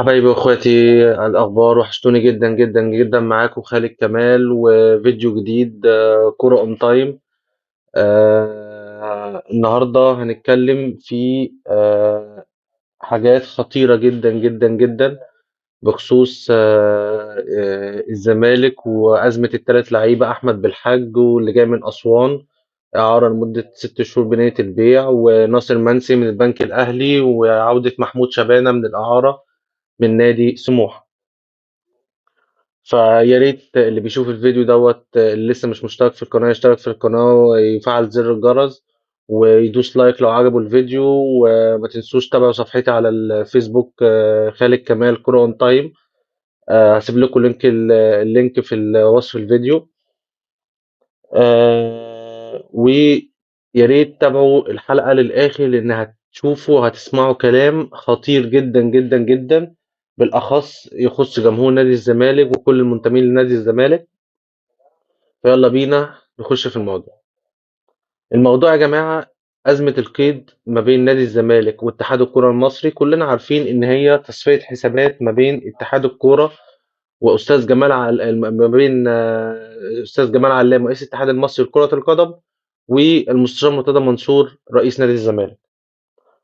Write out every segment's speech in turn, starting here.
حبايبي واخواتي، الاخبار وحشتوني جدا جدا جدا. معاكم خالد كمال وفيديو جديد، كورة اون تايم. النهارده هنتكلم في حاجات خطيرة جدا جدا جدا بخصوص الزمالك وازمة الثلاث لعيبة، احمد بالحاج واللي جاي من اسوان اعاره لمدة 6 شهور بنيه البيع، وناصر منسي من البنك الاهلي، وعوده محمود شبانه من الاعارة من نادي سموحه. فيا ريت اللي بيشوف الفيديو دوت اللي لسه مش مشترك في القناة يشترك في القناة ويفعل زر الجرس ويدوس like لو عجبه الفيديو، وما تنسوش تابعوا صفحتي على الفيسبوك، خالد كمال كورة اون تايم. هسيب لكم ال link في وصف الفيديو. ويا ريت تابعوا الحلقة للآخر، لأن هتشوفوا هتسمعوا كلام خطير جدا جدا جدا، بالأخص يخص جمهور نادي الزمالك وكل المنتمين لنادي الزمالك. فيلا بينا نخش في الموضوع. الموضوع يا جماعة أزمة القيد ما بين نادي الزمالك واتحاد الكرة المصري. كلنا عارفين إن هي تصفية حسابات ما بين اتحاد الكرة وأستاذ جمال ما بين، أستاذ جمال علام رئيس الاتحاد المصري لكرة القدم والمستشار مرتضى منصور رئيس نادي الزمالك،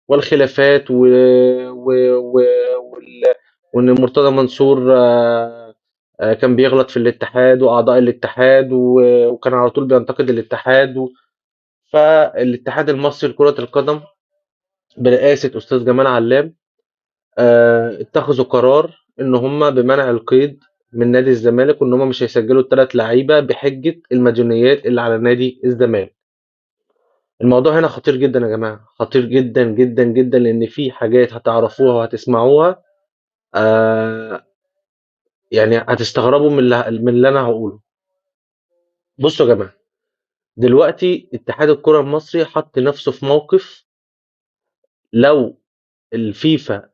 والخلافات وإن مرتضى منصور كان بيغلط في الاتحاد وأعضاء الاتحاد وكان على طول بينتقد الاتحاد فالاتحاد المصري لكرة القدم برئاسة أستاذ جمال علام، اتخذوا قرار إن هم بمنع القيد من نادي الزمالك، وإن هم مش هيسجلوا الثلاث لعيبة بحجة المديونيات اللي على نادي الزمالك. الموضوع هنا خطير جدا يا جماعة، خطير جدا جدا جدا، لأن في حاجات هتعرفوها وهتسمعوها، هتستغربوا من اللي أنا هقوله. بصوا يا جماعة، دلوقتي اتحاد الكرة المصري حط نفسه في موقف لو الفيفا،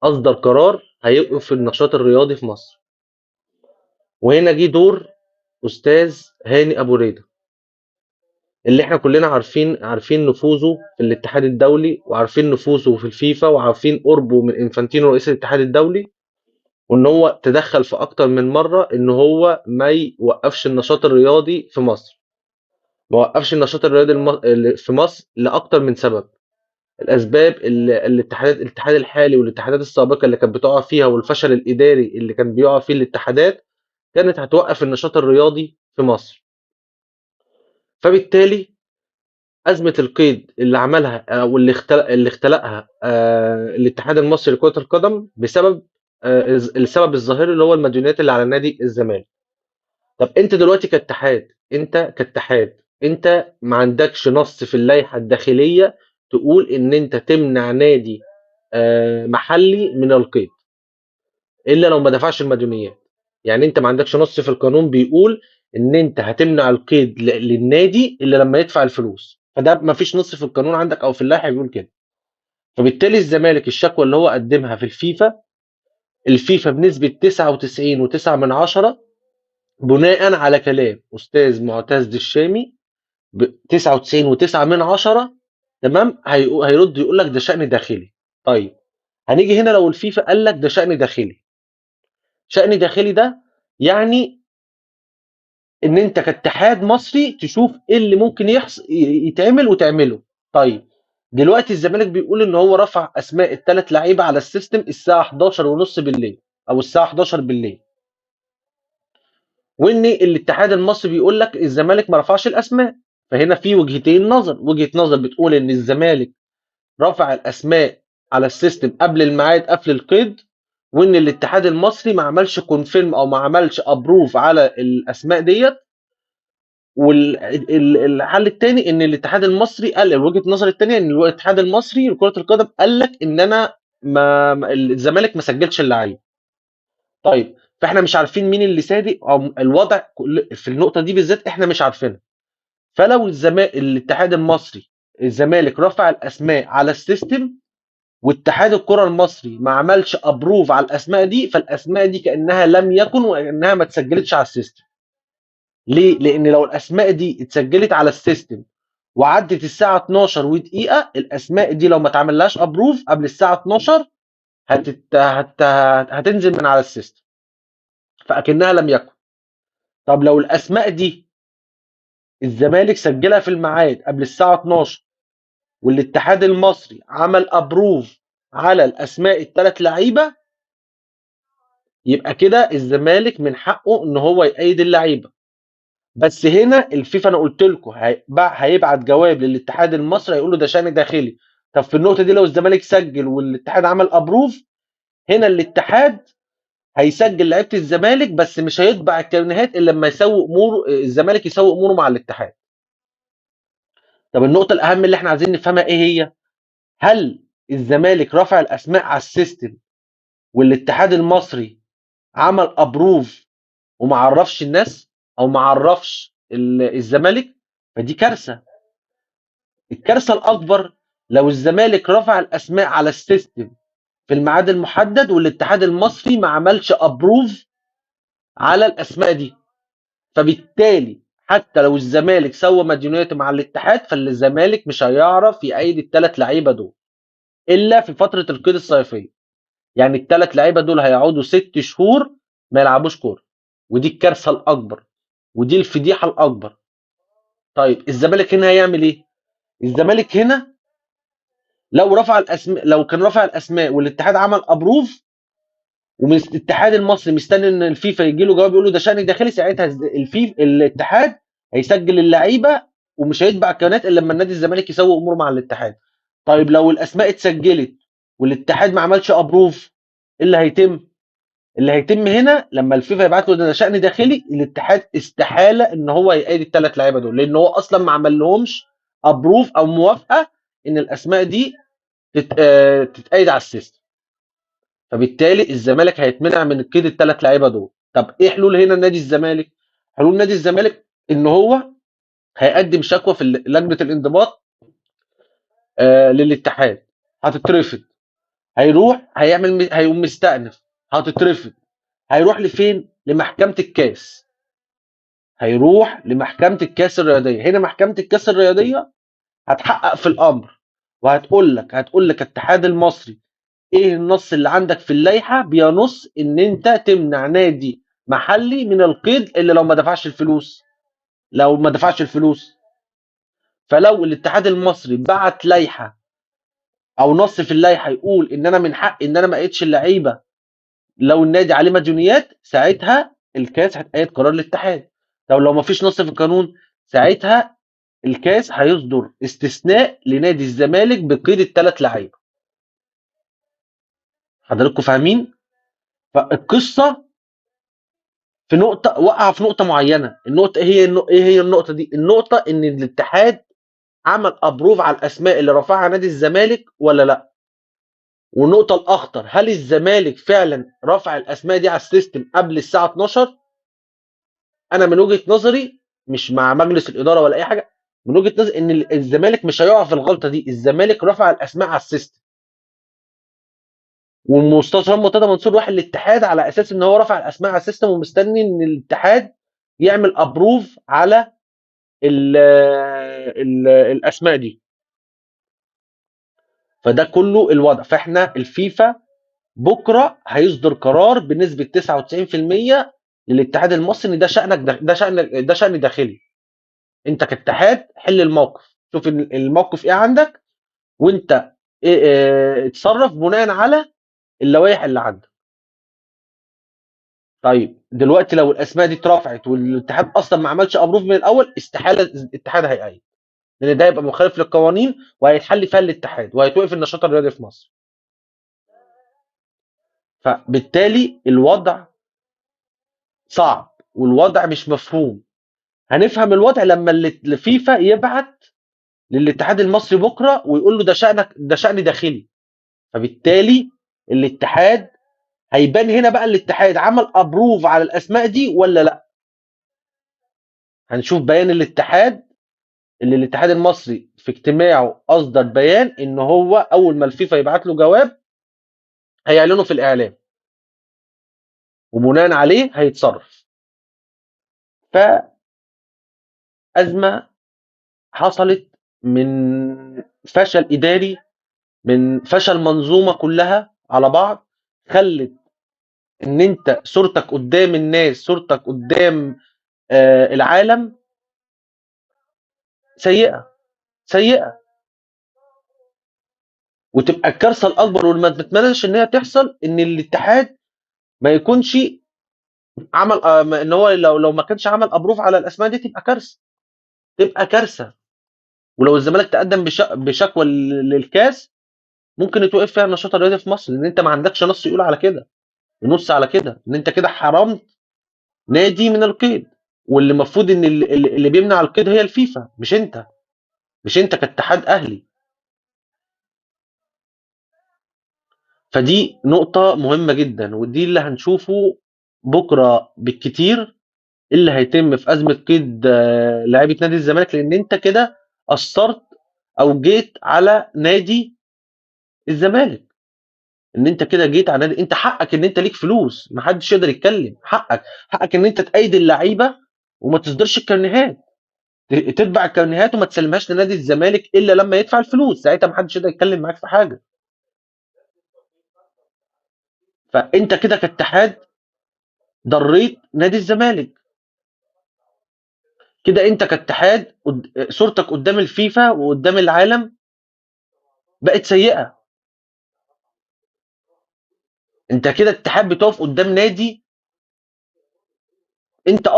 أصدر قرار هيوقف النشاط الرياضي في مصر. وهنا جه دور أستاذ هاني أبو ريدة، اللي احنا كلنا عارفين نفوذه في الاتحاد الدولي، وعارفين نفوذه في الفيفا، وعارفين قربه من انفانتينو رئيس الاتحاد الدولي، وان هو تدخل في اكتر من مرة ان هو ما يوقفش النشاط الرياضي في مصر. ما وقفش النشاط الرياضي في مصر لاكتر من سبب. الاسباب اللي الاتحاد الحالي والاتحادات السابقة اللي كانت بتقع فيها، والفشل الاداري اللي كان بيقع فيه الاتحادات، كانت هتوقف النشاط الرياضي في مصر. فبالتالي أزمة القيد اللي عملها أو اللي اختلقها، الاتحاد المصري لكرة القدم بسبب، السبب الظاهري اللي هو المديونيات اللي على نادي الزمالك. طب انت دلوقتي كاتحاد، انت ما عندكش نص في اللائحة الداخلية تقول ان انت تمنع نادي، محلي من القيد الا لو ما دفعش المديونيات. انت ما عندكش نص في القانون بيقول ان انت هتمنع القيد للنادي الا لما يدفع الفلوس، فده ما فيش نص في القانون عندك او في اللائحة بيقول كده. فبالتالي الزمالك الشكوى اللي هو قدمها في الفيفا، الفيفا بنسبة تسعة وتسعين وتسعة من عشرة بناء على كلام أستاذ معتز الشامي تسعة وتسعين وتسعة من عشرة، تمام، هيرد يقول لك ده شأن داخلي. طيب هنيجي هنا لو الفيفا قال لك ده شأن داخلي، شأن داخلي ده يعني ان انت كاتحاد مصري تشوف ايه اللي ممكن يتعمل وتعمله. طيب دلوقتي الزمالك بيقول ان هو رفع اسماء الثلاث لعيبة على ال system الساعة حداشر ونص بالليل او الساعة 11 بالليل، وان الاتحاد المصري بيقول لك الزمالك ما رفعش الاسماء. فهنا في وجهتين نظر، وجهه نظر بتقول ان الزمالك رفع الاسماء على ال system قبل الميعاد قفل القيد، وان الاتحاد المصري ما عملش confirm او ما عملش approve على الاسماء ديت. والحل الثاني ان الاتحاد المصري قال، وجهه النظر الثانية ان الاتحاد المصري لكرة القدم قال لك ان انا ما الزمالك ما سجلش اللعيب. طيب فاحنا مش عارفين مين اللي صادق او الوضع في النقطة دي بالذات احنا مش عارفينها. فلو الاتحاد المصري الزمالك رفع الاسماء على ال system واتحاد الكره المصري ما عملش approve على الاسماء دي، فالاسماء دي كانها لم يكن وانها ما اتسجلتش على ال system. ليه؟ لان لو الاسماء دي اتسجلت على ال system وعدت الساعة 12:01، الاسماء دي لو ما اتعملهاش approve قبل الساعة 12 هتنزل من على ال system، فاكنها لم يكن. طب لو الاسماء دي الزمالك سجلها في الميعاد قبل الساعة 12 والاتحاد المصري عمل approve على الاسماء الثلاث لعيبة، يبقى كده الزمالك من حقه ان هو يأيد اللعيبة. بس هنا الفيفا انا قلت لكم هيبعت جواب للاتحاد المصري هيقول له ده شأن داخلي. طب في النقطة دي لو الزمالك سجل والاتحاد عمل approve، هنا الاتحاد هيسجل لعيبة الزمالك بس مش هيطبع الكارنيهات الا لما يسوي امور الزمالك، يسوي اموره مع الاتحاد. طب النقطة الاهم اللي احنا عايزين نفهمها ايه هي؟ هل الزمالك رفع الاسماء على ال system والاتحاد المصري عمل approve وما عرفش الناس او ما عرفش الزمالك؟ فدي كارثة. الكارثة الاكبر لو الزمالك رفع الاسماء على ال system في الميعاد المحدد والاتحاد المصري ما عملش approve على الاسماء دي، فبالتالي حتى لو الزمالك سوى مديونيته مع الاتحاد فالزمالك مش هيعرف يأيد الثلاث لعيبة دول الا في فترة القيد الصيفية. يعني الثلاث لعيبة دول هيقعدوا 6 شهور ما يلعبوش كورة، ودي الكارثة الاكبر ودي الفضيحة الاكبر. طيب الزمالك هنا هيعمل ايه؟ الزمالك هنا لو رفع الاسماء، لو كان رفع الاسماء والاتحاد عمل approve والاتحاد المصري مستني ان الفيفا يجي له جواب يقول له ده شأن داخلي، ساعتها الفيفا الاتحاد هيسجل اللعيبة ومش هيتبع الكيانات الا لما النادي الزمالك يسوي اموره مع الاتحاد. طيب لو الاسماء اتسجلت والاتحاد ما عملش approve، ايه اللي هيتم؟ اللي هيتم هنا لما الفيفا يبعت له ده شأن داخلي، الاتحاد استحالة ان هو يأيد الثلاث لعيبة دول، لان هو اصلا ما عمل لهمش approve او موافقة ان الاسماء دي تتأيد على ال system. فبالتالي الزمالك هيتمنع من قيد الثلاث لعيبة دول. طب ايه حلول هنا نادي الزمالك؟ حلول نادي الزمالك ان هو هيقدم شكوى في لجنة الانضباط للاتحاد، هتترفض. هيروح هيعمل هيقوم مستأنف، هتترفض. هيروح لفين؟ لمحكمة الكاس. هيروح لمحكمة الكاس الرياضية. هنا محكمة الكاس الرياضية هتحقق في الأمر وهتقول لك، هتقول لك الاتحاد المصري ايه النص اللي عندك في اللائحة بينص ان انت تمنع نادي محلي من القيد اللي لو ما دفعش الفلوس، لو ما دفعش الفلوس. فلو الاتحاد المصري بعت لائحة او نص في اللائحة يقول ان انا من حقي ان انا ما اقيدش اللعيبة لو النادي عليه مديونيات، ساعتها الكاس هتأيد قرار الاتحاد. طب لو ما فيش نص في القانون، ساعتها الكاس هيصدر استثناء لنادي الزمالك بقيد الثلاث لعيبة. حضراتكم فاهمين؟ فالقصة في نقطة وقع في نقطة معينة. النقطة هي ايه هي النقطة دي؟ النقطة ان الاتحاد عمل approve على الاسماء اللي رفعها نادي الزمالك ولا لا. والنقطة الاخطر، هل الزمالك فعلا رفع الاسماء دي على ال system قبل الساعة 12؟ انا من وجهه نظري، مش مع مجلس الادارة ولا اي حاجة، من وجهه نظري ان الزمالك مش هيقع في الغلطة دي. الزمالك رفع الاسماء على ال system، والمستشار مرتضى منصور راح الاتحاد على اساس ان هو رفع الاسماء على ال system ومستني ان الاتحاد يعمل approve على ال ال الاسماء دي. فده كله الوضع. فاحنا الفيفا بكره هيصدر قرار بنسبة 99% للاتحاد المصري ان ده شأنك، ده شأن داخلي. انت كاتحاد حل الموقف، شوف الموقف ايه عندك، وانت إيه اتصرف بناء على اللوائح اللي عندك. طيب دلوقتي لو الاسماء دي اترفعت والاتحاد اصلا ما عملش approve من الاول، استحالة الاتحاد هيأيد، لان ده هيبقى مخالف للقوانين وهيتحل فيها الاتحاد وهيتوقف النشاط الرياضي في مصر. فبالتالي الوضع صعب والوضع مش مفهوم. هنفهم الوضع لما الفيفا يبعت للاتحاد المصري بكره ويقول له ده شأنك، ده شأن داخلي. فبالتالي الاتحاد هيبان هنا بقى الاتحاد عمل approve على الاسماء دي ولا لا. هنشوف بيان الاتحاد، اللي الاتحاد المصري في اجتماعه اصدر بيان ان هو اول ما الفيفا يبعت له جواب هيعلنه في الاعلام، وبناء عليه هيتصرف. فأزمة حصلت من فشل اداري، من فشل منظومة كلها على بعض، خلت ان انت صورتك قدام الناس، صورتك قدام العالم سيئه سيئه. وتبقى الكارثة الاكبر واللي ما نتمناش ان هي تحصل، ان الاتحاد ما يكونش عمل ان هو لو ما كانش عمل approve على الاسماء دي تبقى كارثة، تبقى كارثة. ولو الزمالك تقدم بشكوى للكاس ممكن يتوقف فيها النشاط الرياضي في مصر، لان انت ما عندكش نص يقول على كده، ينص على كده ان انت كده حرمت نادي من القيد، واللي المفروض ان اللي بيمنع القيد هي الفيفا، مش انت، مش انت كاتحاد اهلي. فدي نقطة مهمة جدا، ودي اللي هنشوفه بكرة بالكتير اللي هيتم في أزمة قيد لاعيبة نادي الزمالك، لأن أنت كده أثرت أو جيت على نادي الزمالك، إن أنت كده جيت على نادي، أنت حقك إن أنت ليك فلوس، محدش يقدر يتكلم، حقك إن أنت تأيد اللعيبة وما تصدرش الكارنيهات، تتبع الكارنيهات وما تسلمهاش لنادي الزمالك إلا لما يدفع الفلوس، ساعتها محدش يقدر يتكلم معاك في حاجة. فأنت كده كاتحاد ضريت نادي الزمالك، كده انت كاتحاد صورتك قدام الفيفا وقدام العالم بقت سيئة. انت كده اتحاد بتقف قدام نادي انت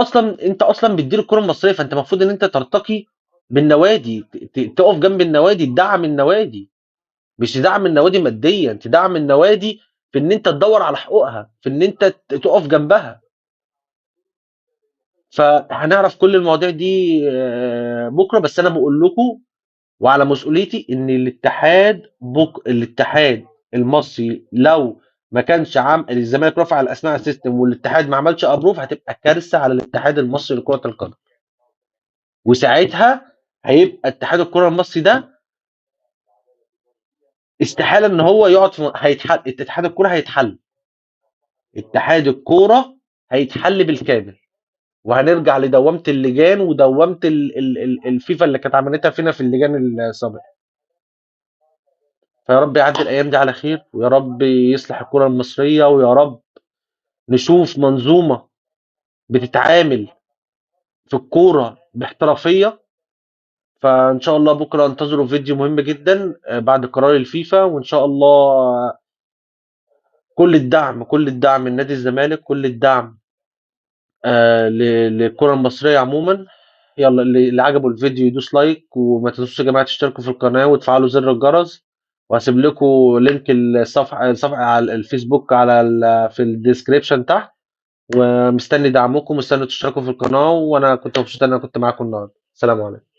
اصلا بتدير الكرة المصرية، فانت المفروض ان انت ترتقي بالنوادي، تقف جنب النوادي، تدعم النوادي، مش تدعم النوادي ماديا، تدعم النوادي في ان انت تدور على حقوقها، في ان انت تقف جنبها. فهنعرف كل المواضيع دي بكره، بس انا بقول لكم وعلى مسؤوليتي ان الاتحاد المصري لو ما كانش عام الزمالك رفع الاسماء على ال system والاتحاد ما عملش approve، هتبقى كارثة على الاتحاد المصري لكرة القدم، وساعتها هيبقى اتحاد الكره المصري ده استحالة ان هو يقعد في، هيتحل اتحاد الكره، هيتحل اتحاد الكورة، هيتحل بالكامل، وهنرجع لدوامه اللجان ودوامه الفيفا اللي كانت عملتها فينا في اللجان السابقة. فيا رب يعدي الايام دي على خير، ويا رب يصلح الكره المصرية، ويا رب نشوف منظومة بتتعامل في الكورة باحترافيه. فان شاء الله بكره انتظروا فيديو مهم جدا بعد قرار الفيفا، وان شاء الله كل الدعم، كل الدعم لنادي الزمالك، كل الدعم للكرة المصرية عموما. يلا اللي عجبه الفيديو يدوس like، وما تنسوش يا جماعة تشتركوا في القناة وتفعلوا زر الجرس، وهسيب لكم link الصفحة على الفيسبوك في ال description تحت، ومستني دعمكم، مستني تشتركوا في القناة، وانا كنت مبسوط ان انا كنت معاكم النهارده. السلام عليكم.